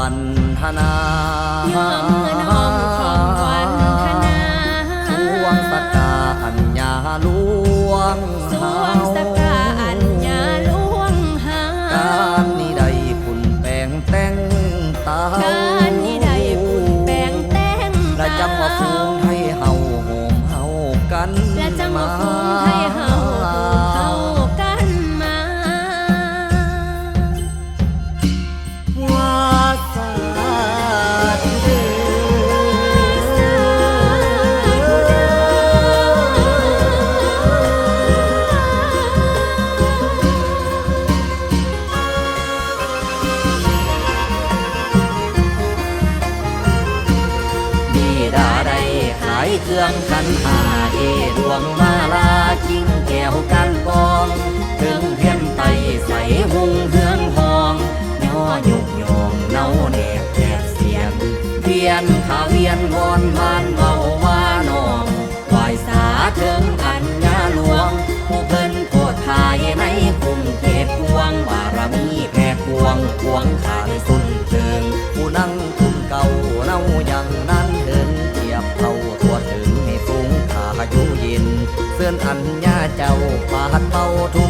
ວັນທະນາ ຍ້ອນເມື່ອນ້ອງຂອງວັນທະນາ ສວງສັກກາອັນຍາຫຼວງ ສວງສັກກາອັນຍາຫຼວງເຮົາ ການນີ້ໄດ້ປຸ້ນແປງແຕ່ງຕາວ ການນີ້ໄດ້ປຸ້ນແປງແຕ່ງຕາວ ລະຈັ່ງມາຟູນໄທເຮົາໂຮມເຮົາກັນ ລະຈັ່ງມາ ມາ ຟູນໄທເຮົາໂຮມເຮົາກັນມາ. ວ່າສາທຸເດີ ບິດາໄດ້ຂາຍເຄື່ອງຂັນຫ້າ ເອດວງມາລາ ກິ່ງແກ້ວກ້ານກອງ ເທິງພຽນໄຕ້ໃສຮຸ່ງເຮືອງຮອງ ຍໍຍຸກຍ້ອງເນົາແນບແປດສຽງ ພຽນຂະວຽນວອນວານເວົ້າວ່ານ້ອງ ໄຫວ້ສາເທິງອັນຍາຫຼວງ ຜູ້ເພິ່ນໂພດພາຍໃນຄຸ້ມເຂດກວ້າງ ບາລະມີແຜ່ກວ້າງ ກວາງຂ້າໄດ້ສຸນເຖິງ ຜູ້ນັ່ງກຸ່ມເກົ່າເນົາຍັງນານເຖິງ ທຽບເທົ່າທົ່ວເຖິງໃຫ້ສູງຂ້າຢູ່ເຢັນ ເຊີນອັນຍາເຈົ້າປາດເປົ່າທຸ